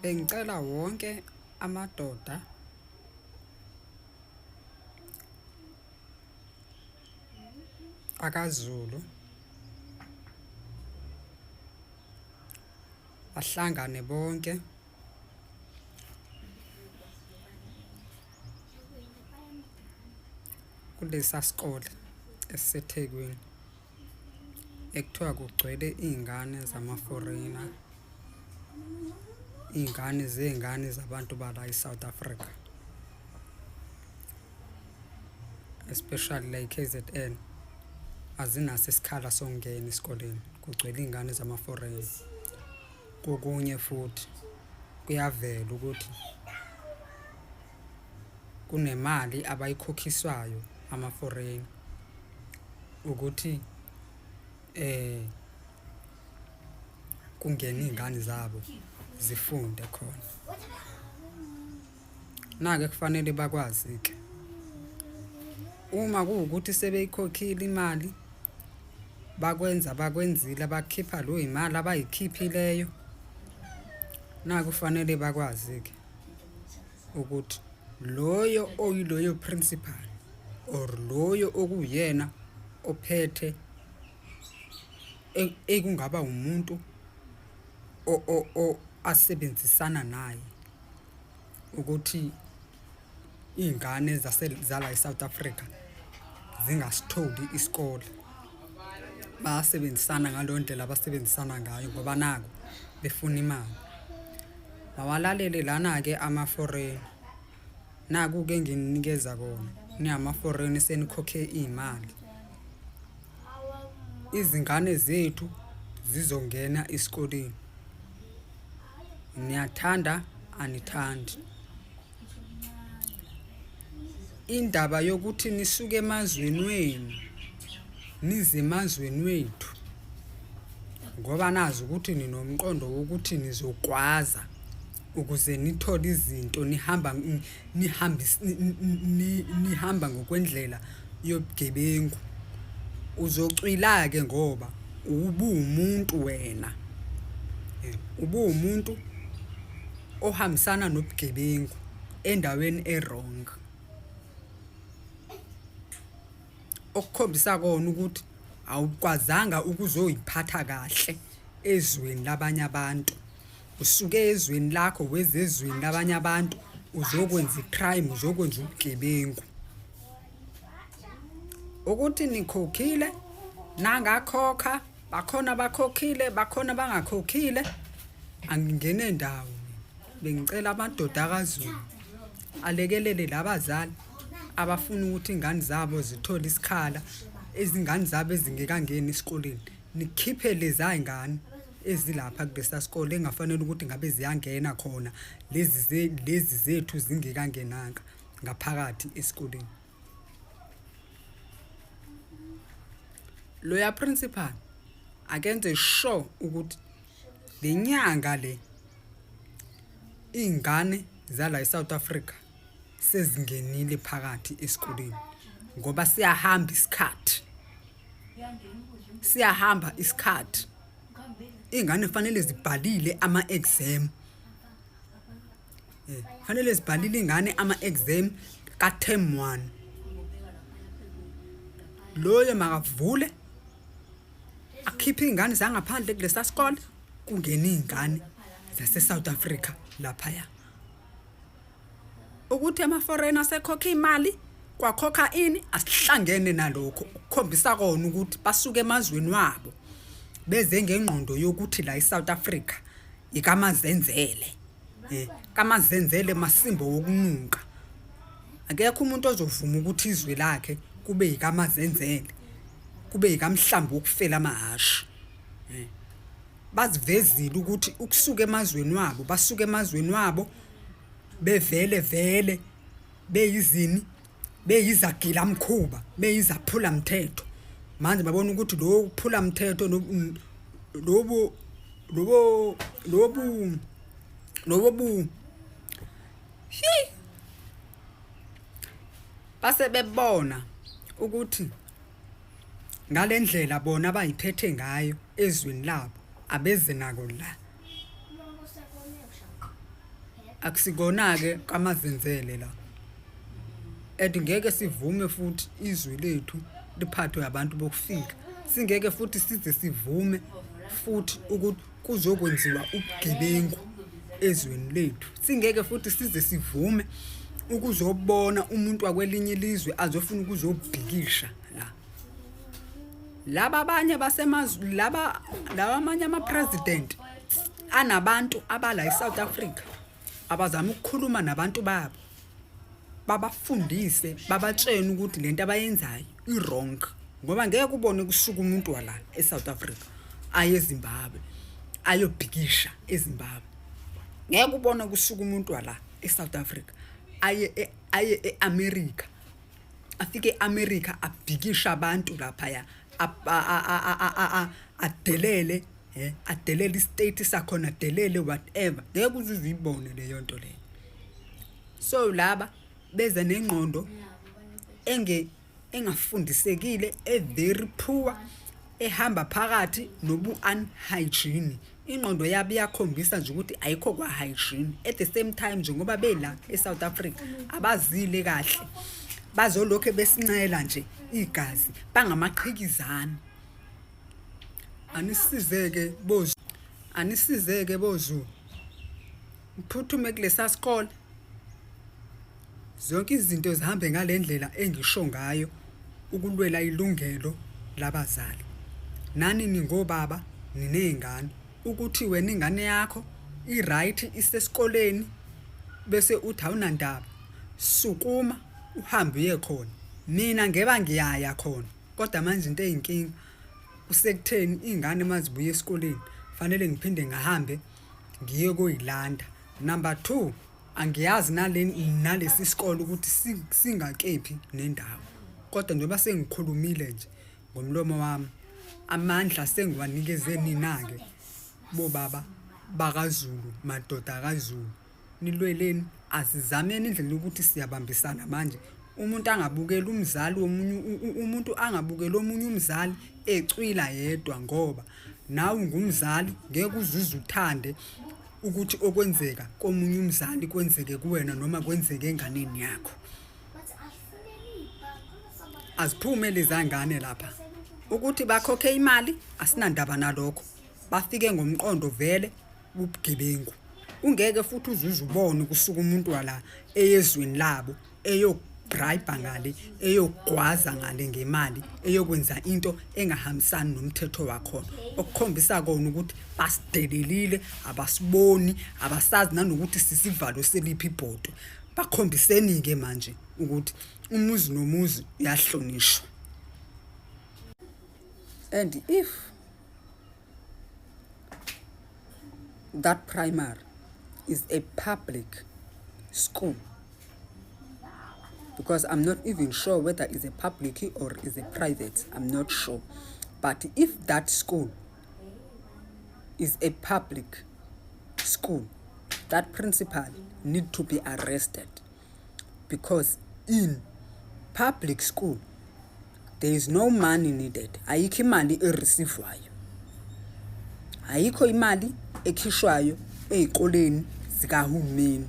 Bengicela wonke amadoda akaZulu bahlangane bonke kulesa sikole esiseThekwini ekuthiwa kugcwele iy'ngane zama-foreigner, iy'ngane zey'ngane zabantu bala e-South Africa, especially la e-K_Z_N azinaso isikhala sokungena esikoleni, kugcwele iy'ngane zama-foreigner. Kokunye futhi kuyavela ukuthi kunemali abayikhokhiswayo ama-foreigner ukuthi eh kungene iy'ngane zabo zifunde khona. Nake kufanele bakwazi-ke uma kuwukuthi sebeyikhokhile imali bakwenza bakwenzile bakhipha leyo imali abayikhiphileyo, naku kufanele bakwazi-ke ukuthi loyo oyiloyo principal or loyo okuyena ophethe ekungaba umuntu asebenzisana naye ukuthi iy'ngane zala e-South Africa zingasitholi isikole. Bayasebenzisana ngaleyo ndlela abasebenzisana ngayo ngoba naku befuna imali. Mawalalele lana-ke ama-foreign. Naku-ke engininikeza kona ningama-foreign senikhokhe iy'mali. Izingane zethu zizongena esikoleni. Niyathanda anithandi. Indaba yokuthi nisuke emazweni wenu nize emazweni wethu ngoba nazi ukuthi ninomqondo wokuthi nizogwaza ukuze nithole izinto nihamba nihamba ngokwendlela yobugebengu. Uzocwila-ke ngoba ubuwumuntu wena, ubuwumuntu ohambisana nobugebengu endaweni e-wrong. Okukhombisa kona ukuthi awukwazanga ukuzoyiphatha kahle ezweni labanye abantu. Usuke ezweni lakho weza ezweni labanye abantu uzokwenza i-crime, uzokwenza ubugebengu. Ukuthi nikhokhile nangakhokha, bakhona abakhokhile, bakhona abangakhokhile, angingene ndawo mina. Bengicela amadoda akaZulu alekelele labazali abafuna ukuthi iy'ngane zabo zithole isikhala, izingane zabo ezingekangeni esikoleni. Nikhiphe leza y'ngane ezilapha kulesa sikole engafanele ukuthi ngabe ziyangena khona lezi lezi zethu zingekangenanga ngaphakathi esikoleni. Loya principal akenze sure ukuthi le nyanga le iy'ngane zala e-South Africa sezingenile phakathi esikoleni ngoba siyahamba isikhathi, siyahamba isikhathi. Iy'ngane kufanele zibhalile ama-exam, kufanele zibhalile iy'ngane ama-exam ka-term one. Loyo makavule akhiphe iy'ngane zangaphandle kulesa sikole kungene iy'ngane zase-South Africa laphaya. Ukuthi ama-foreigner asekhokha imali kwakhokha ini asihlangene nalokho ukukhombisa kona ukuthi basuke emazweni wabo beze ngengqondo yokuthi la eSouth Africa ikamazenzele eh kamazenzele masimbo wokunuka. Akekho umuntu ozovuma ukuthi izwe lakhe kube yikamazenzele kube yikamhlambi wokufela amahhashi. Eh bazivezile ukuthi ukusuka emazweni wabo basuka emazweni wabo bevele vele beyizini beyizagila mkhuba beyizaphula mthetho manje babona ukuthi lo kuphula mthetho lobu lobo lobu lobo bu hi base bebona ukuthi ngalendlela bona abayiphethe ngayo ezweni labo abeze nako la. Akusikona-ke kamazenzele la and ngeke sivume futhi izwe lethu liphathwe abantu bokufika. Singeke futhi size sivume futhi ukuthi kuzokwenziwa ubugebengu ezweni lethu. Singeke futhi size sivume ukuzobona umuntu wakwelinye ilizwe azofuna ukuzobhikisha la. Laba abanye basemazwe laba lawa amanye ama-president anabantu abala e-South Africa abazama ukukhuluma nabantu babo babafundise babatshene ukuthi lento abayenzayo i-wrong ngoba ngeke ubone kusuka umuntu wala e-South Africa aye eZimbabwe ayobhikisha eZimbabwe. Ngeke ubone kusuka umuntu wala e-South Africa aye e, aye e-America afike e-America abhikisha abantu laphaya adelele eh adelele istate sakhona adelele whatever ngeke uze uzuyibone leyo nto leyo. So laba beza nengqondo enge engafundisekile e-very poor ehamba phakathi nobu-unhygiene. Ingqondo yabo iyakhombisa nje ukuthi ayikho kwa-hygiene. At the same time njengoba bela e-South Africa abazile kahle bazolokhe besincela nje igazi bangamaqhikizane. Anisizeke boZulu, anisizeke boZulu, niphuthume kulesa sikole. Zonke izinto zihambe ngale ndlela engisho ngayo ukulwela ilungelo labazali. Nani ningobaba niney'ngane, ukuthi wena ingane yakho i-right isesikoleni bese uthi awunandaba, sukuma uhambe uye khona. Mina ngeba ngiyaya khona kodwa manje into eyinkinga kusekutheni iy'ngane uma zibuya esikoleni fanele ngiphinde ngihambe ngiye koyilanda. Number two, angiyazi nale nalesi sikole ukuthi singakephi nendawo kodwa njengoba sengikhulumile nje ngomlomo wami amandla sengiwanikeze nina-ke bobaba bakaZulu madoda kaZulu nilweleni asizameni indlela yokuthi siyabambisana manje umuntu angabukeli umzali womunye umuntu angabukeli omunye umzali ecwila yedwa ngoba nawe ungumzali ngeke uzuze uthande ukuthi okwenzeka komunye umzali kwenzeke kuwena noma kwenzeke enganeni yakho. Aziphume lezangane lapha. Ukuthi bakhokhe imali asinandaba nalokho. Bafike ngomqondo vele ubugebengu. Ungeke futhi uzuze ubone kusuka umuntu wala eyezweni labo eyokubribe ngale eyokugwaza ngale ngemali eyokwenza into engahambisani nomthetho wakhona okukhombisa kona ukuthi basidelelile abasiboni abasazi nanokuthi sisivalo seliphi ibhodo. Bakhombiseni-ke manje ukuthi umuzi nomuzi uyahlonishwa. And if that primary is a public school, because I'm not even sure whether it's a public or is a private, I'm not sure. But if that school is a public school, that principal need to be arrested, because in public school there is no money needed. Ayikho imali ereceivewayo, ayikho imali ekhishwayo ey'koleni zikahulumeni.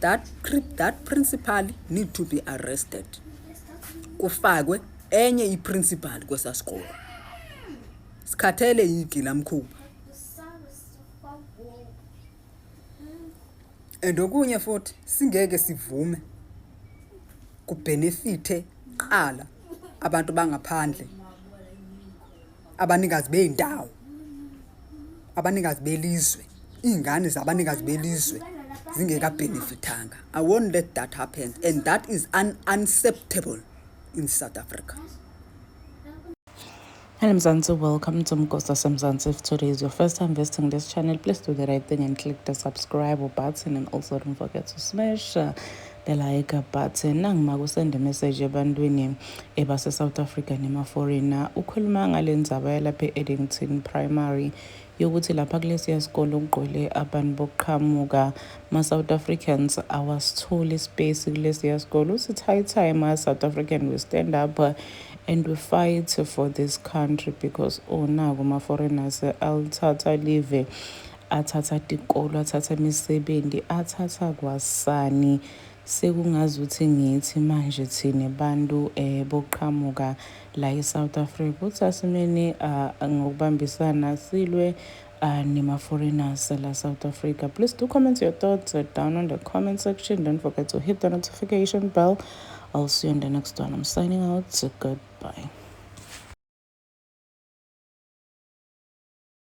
That principal need to be arrested, kufakwe enye i-principal kwesa sikole. Sikhathele yigilamkhuba. And okunye futhi singeke sivume kubhenefithe qala abantu bangaphandle, abanikazi bey'ndawo, abanikazi belizwe, iy'ngane zabanikazi belizwe zingekabhenefithanga. I won't let that happen, and that is unacceptable in South Africa. Hello Mzansi, welcome to Mgosi Mzansi. If today is your first time visiting this channel, please do the right thing and click the subscribe button, and also don't forget to smash the like button. Nangima kusende message ebantwini ebase South Africa nema-foreigner, ukhuluma ngale ndzaba yalapha e-Addington Primary yokuthi lapha kulesiya sikole kugcwele abantu bokuqhamuka, ma-South Africans awasitholi space kulesiya sikole. Uthi high time as South African we stand up and we fight for this country, because oh naku ma-foreigners alithatha live. Athatha tikolo, athatha imisebenzi, athatha kwasani. Sekungazuthi ngithi manje thina bantu boqhamuka la e-South Africa ukuthi asimeni ngokubambisana silwe nema-foreigners la South Africa. Please do comment your thoughts down on the comment section. Don't forget to hit the notification bell. I'll see you on the next one. I'm signing out. Goodbye.